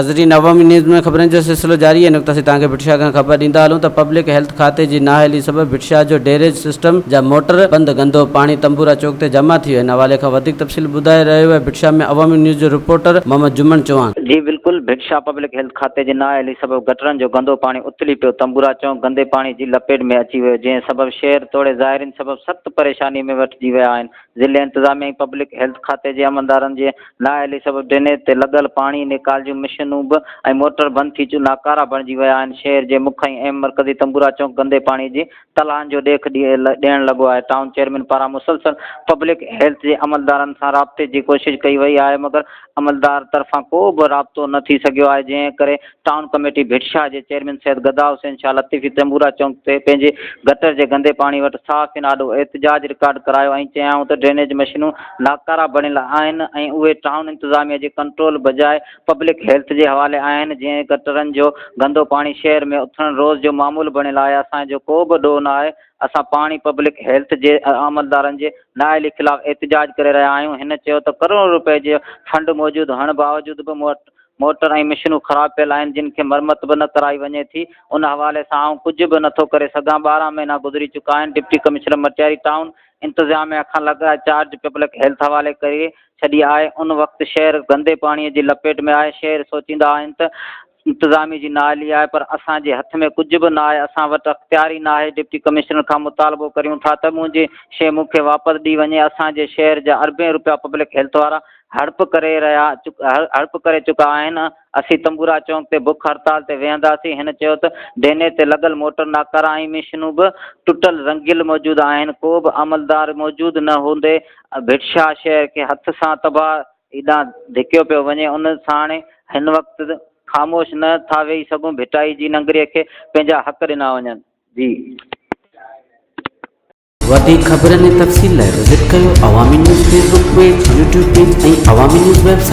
ناظرين عوامي نيوز ۾ خبرن جو سلسلو جاري آهي نقطه سي توهان کي ڀٽ شاهه کان خبر ڏيندا هلون ته پبلڪ هيلٿ کاتي جي نااهلي سبب ڀٽ شاهه جو ڊيريج سسٽم جا موٽر بند گندو پاڻي تنبورا چوڪ تي جمع ٿي ويو ان حوالي کان وڌيڪ تفصيل ٻڌائي رهيو آهي ڀٽ شاهه ۾ عوامي نيوز جو رپورٽر محمد جمن چوهاڻ. جي بلڪل ڀٽ شاهه پبلڪ هيلٿ کاتي جي نااهلي سبب گٽرن جو گندو پاڻي اٿلي پيو تنبورا چونڪ گندي پاڻي جي لپيٽ ۾ اچي ويو جنهن سبب شهر توڙي زائرين سبب سخت پريشاني ۾ وٺجي ويا آهن ضلعي انتظاميا ۽ پبلڪ هيلٿ کاتي جي عملدارن جي نااهلي سبب ڊرينيج تي لڳل پاڻي نيڪال جون مشينون به ۽ موٽر بند ٿي ناڪارا بڻجي ويا آهن، شهر جي مک ۽ اهم مرڪزي تنبورا چونڪ گندي پاڻي جي تلاهن جو ڏيک ڏيڻ لڳو آهي، ٽائون چيئرمين پاران مسلسل پبلڪ هيلٿ جي عملدارن سان رابطي جي ڪوشش ڪئي وئي آهي مگر عملدار طرفان ڪو به رابطو نه ٿي سگهيو آهي، جنهن ڪري ٽائون ڪميٽي ڀٽ شاهه جي چيئرمين سيد گدا حسين شاهه لطيفي تنبورا چونڪ تي پنهنجي گٽر جي گندي پاڻي وٽ صحافين آڏو احتجاج رڪارڊ ڪرايو ۽ چيائون ته ڊرينيج مشينون ناڪارا بڻيل آهن ۽ اهي ٽائون انتظاميه جي ڪنٽرول بجاء پبلڪ هيلٿ جي حوالي آهن جنهن گٽرن جو گندو پاڻي شهر ۾ اٿڻ روز جو معمول بڻيل آهي اسان جو ڪو به ڏوهه نه آهي اسان پاڻ ئي پبلڪ هيلٿ جي عملدارن جي نااهلي خلاف احتجاج ڪري رهيا آهيون هن چيو ته ڪروڙين روپين جي فنڊ موجود هئڻ باوجود به موٽر ۽ مشينون خراب پيل آهن جن کي مرمت به نه ڪرائي وڃي ٿي ان حوالي سان آئون ڪجهه به نٿو ڪري سگهان 12 مهينا گذري چڪا آهن ڊپٽي ڪمشنر مٽياري ٽائون انتظاميا کان لڳائي چارج پبلڪ هيلٿ حوالي ڪري ڇڏي آهي ان وقت شهر گندي پاڻي جي لپيٽ ۾ آهي شهر سوچيندا آهن ته انتظامي جي نااهلي آهي پر اسان جي هٿ ۾ ڪجهه به ناهي اسان وٽ اختيار ئي ناهي ڊپٽي ڪمشنر کان مطالبو ڪريون ٿا ته منهنجي شيء مون کي واپس ڏي وڃي اسان جي شهر جا اربين روپيا پبلڪ هيلٿ وارا هڙپ ڪري رهيا هڙپ ڪري چڪا آهن، اسين تنبورا چونڪ تي بک هڙتال تي ويهنداسين، هن چيو ته ڊينيج تي لڳل موٽر ناڪارا ۽ مشينون به ٽٽل رنگيل موجود آهن، ڪو به عملدار موجود نه هوندي ڀٽ شاهه شهر کي هٿ سان تباهي ڏانهن ڌڪيو پيو وڃي، ان ساڻ هن وقت خاموش نه ٿا ويهي سگهون، ڀٽائي جي ننگري کي پنهنجا حق ڏنا وڃن. جي. وڌيڪ خبرن ۽ تفصيل لاء وزٽ ڪيو Awami news Facebook page, YouTube page ۽ Awami news website.